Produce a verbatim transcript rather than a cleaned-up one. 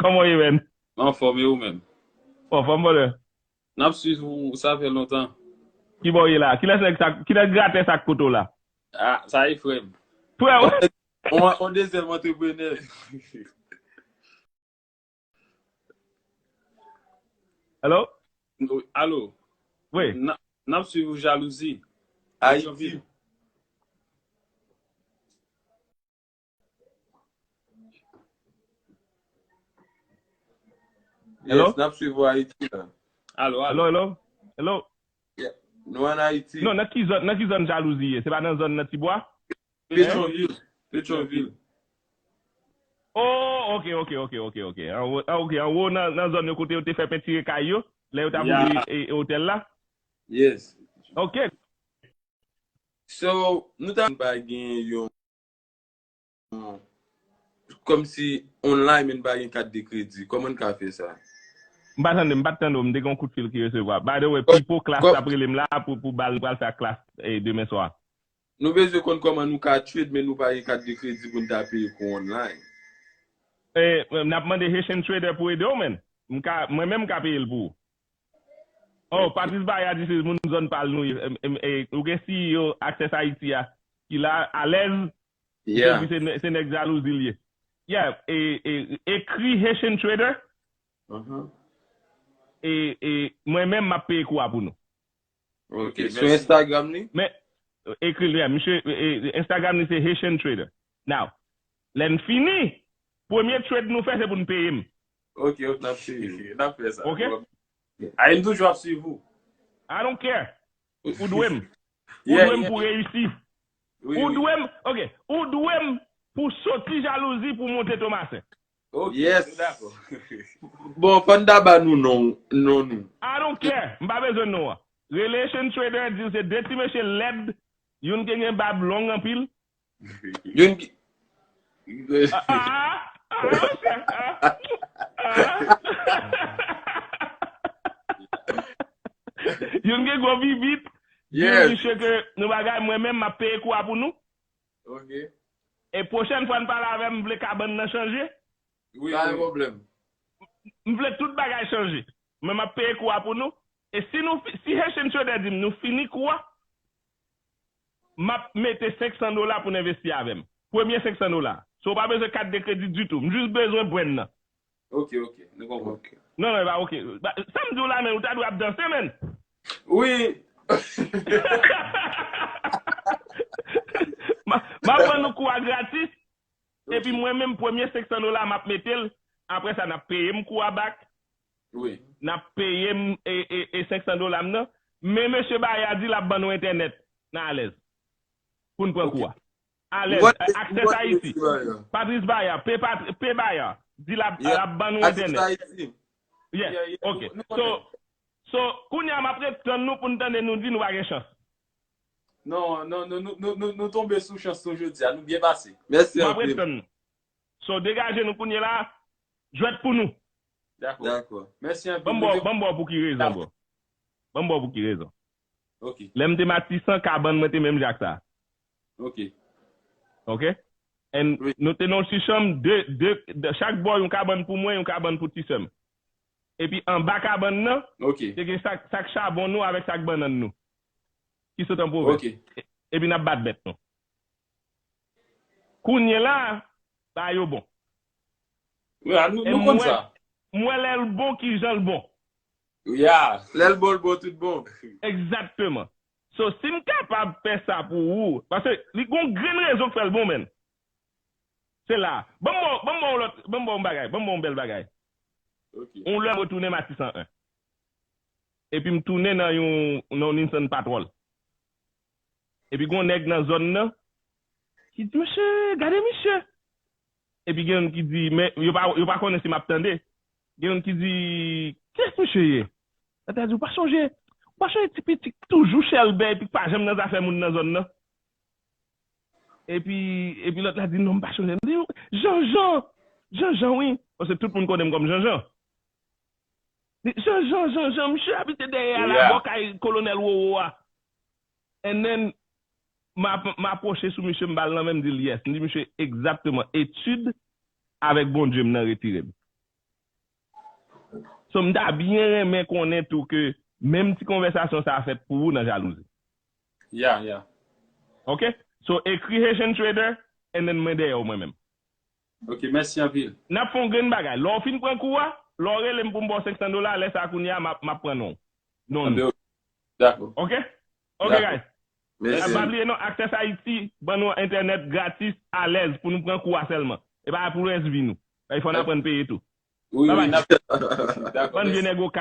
Kòman w ye, man? Anfòm, e ou menm? Anfòm, brother. N ap swiv ou, sa fè lontan. Ki bò w ye la? Kilès nèg sa, kilès gratè sa k kote w la? Ah, sa e frè m. Frè w? On, on dezyèm antreprenè. Hello? Alo. Wi. N ap swiv ou, Jalouzi. Ayiti. Hello? Yes, n ap swiv ou Ayiti la. Alo, Hello, alo. Hello? Hello? Nou an Ayiti. Non, nan ki zòn, nan ki zòn Jalouzi ye? Se pa nan zòn nan Tibwa? Petyonvil. Petyonvil. Oh, ok, ok, ok, ok, ok. Anwo, ah, ok, anwo nan, nan zòn yo kote yo te fè pentire kay yo, lè yo t ap ouvri e, e otèl la. Yes. Ok. So, nou ta pa gen yon, kòmsi online, men n pa gen kat de kredi. Kòman n ka fè sa? M pa tande, m pa t tande w, m te gen yon kout fil ki resevwa. By the way, Pipo klas t ap rele m la pou, pou bal, pral fè ak klas eh, demen swa. Nou bezwen konn kòman nou ka trade, men nou pa gen kat de kredi pou n ta peye kou online. Eh, n ap mande Haitian Trader pou ede w, men. M ka, mwen menm m ka peye l pou ou. Oh, Patrice Baya di se moun zòn pa l nou ye. Em, em, eh, ou gen C E O Access Haiti a, ki la, alèz, li te di se nè- se nèg Jalouzi l ye. Yeah, e, e, ekri Haitian Trader, Mhm. e, e mwen menm m ap peye kou a pou nou. Ok, sou Instagram li? Men, ekri l, yeah, misye, e, e, Instagram li se Haitian Trader. Now, lè n fini, premye trade nou fè se pou n peye m. Ok, ok, n ap swiv. N ap fè sa. Ok? Ay, n toujou ap swiv ou. I don't care. Ou dwe m. Ou Yeah, dwe m yeah. Pou reyisi. Wi, Ou wi. Dwe m, ok, ou dwe m pou soti Jalouzi pou monte Tomasen. Ok, Yes. Nou dakò. Bon, fò n ta ba nou non, non nou. I don't care. M pa bezwen non an. Relation Trader di se de ti mesye lèd, youn ki gen bab long anpil. Youn ki Ah, ah, ah, ah, ah. Youn gen gwo bibit. Di Yes. Misye ke nou bagay, mwen menm m ap peye kou a pou nou. Ok. E pwochèn fwa n pale avè m, m vle kabann nan chanje. Wi, Pa gen wi. Pwoblèm. M vle tout bagay chanje. Men m ap peye kou a pou nou. E si nou fi- si Haitian Trader di m nou fini kou a, m ap mete senk san dola pou n envesti avè m. Premye senk san dola. So w pa bezwen kat de kredi ditou. M jis bezwen brand nan. Ok, ok. Nou konprann. Non, non, e pa ok. Ba- Sa m di w la, men ou ta dwe ap danse, men. Wi. Ma- M ap ban nou kou a gratis. Epi mwen menm, premye senk san dola, m ap mete l. Apre sa, n ap peye m kou a back. Wi. N ap peye m e, e, e senk san dola m nan. Men mesye Baya di l ap ban nou entènèt nan alèz. Pou n pran kou a. Alèz. What- Access what- Haiti. Patrice Baya, P Pat- P Baya. Di l ap, l ap ban nou Access entènèt. Haiti. Yeah. Yeah, yeah, Ok. nou- nou So, konnen. so kounye a m ap ret tann nou pou n tande nou di nou pa gen chans. Non, non, non, nou, nou, nou, nou tonbe sou chans nou jodi a, nou byen pase. Mèsi M ap ret anpil. Tann nou. So, degaje nou kounye la, jwèt pou nou. Dakò. Dakò. Mèsi anpil. Ban m ba w pou ki rezon, bro. Ban m ba w pou ki rezon. Ok. Lè m te Matisan, kabann mwen te menm jan ak sa. Ok. Ok? And Wi. Nou te nan yon ti chanm, de, de, de, chak bò yon kabann pou mwen, yon kabann pou ti sè m. Epi anba kabann nan, Ok. te gen sak, sak chabon nou avèk sak bannann nou. Ki sot an pwovens. Ok. Epi n ap bat bèt nou. Kounye la, ba yo bon. Wi, a, nou, E nou konn mwen- sa. Mwen lè l bon ki jan l bon. Yeah. Lè l bon, l bon tout bon. Egzakteman. So, si m kapab fè sa pou ou, paske li gon grenn rezon k fè l bon, men. Se la. Ban m ba w, ban m ba w lòt, ban m ba w yon bagay, ban m ba w yon bèl bagay. Ok. On lè m retounen Matisan en. Epi m tounen nan yon, nan yon Nissan Patrol. Epi gon nèg nan zòn nan ki di, "Mesye, gade misye." Epi gen youn ki di, men yo pa, yo pa konnen si m ap tande. Gen youn ki di, "Kiyès misye ye?" Lòt la di, "Ou pa sonje, ou pa sonje ti piti k toujou chèlbè epi k pa janm nan zafè moun nan zòn nan?" Epi, epi lòt la di, "Non, m pa sonje." M di, "Janjan, Janjan, wi." Paske tout moun konnen m kòm Janjan. Li, "Janjan, Janjan, misye abite dèyè a la, Yeah. bò kay Kolonèl Wowo a." And then, m ap- m apwoche sou misye, m ba l nan men, m di l, "Yes." M di misye, "Egzakteman, etid avèk Bondye m nan retire m. So, m ta byen renmen konnen tou ke menm ti konvèsasyon sa a fèt pou ou nan jalouzi. Yeah, yeah. Ok? So, ekri Haitian Trader, and then mwen dèyè w mwen menm. Ok, mèsi anpil. N ap fè yon grenn bagay. Lè w fin pran kou a, lè w rele m pou m ba w senk san dola, lè sa a kounye a, m ap, m ap pran non w. Non nou. Dakò. Ok? Ok, guys. Pa bliye non, Access Haiti ban nou entènèt gratis, alèz, pou nou pran kou a sèlman. E pa pou rès vi nou. Fò n aprann peye tou. Wi, wi, n ap. Bann vye nèg okap.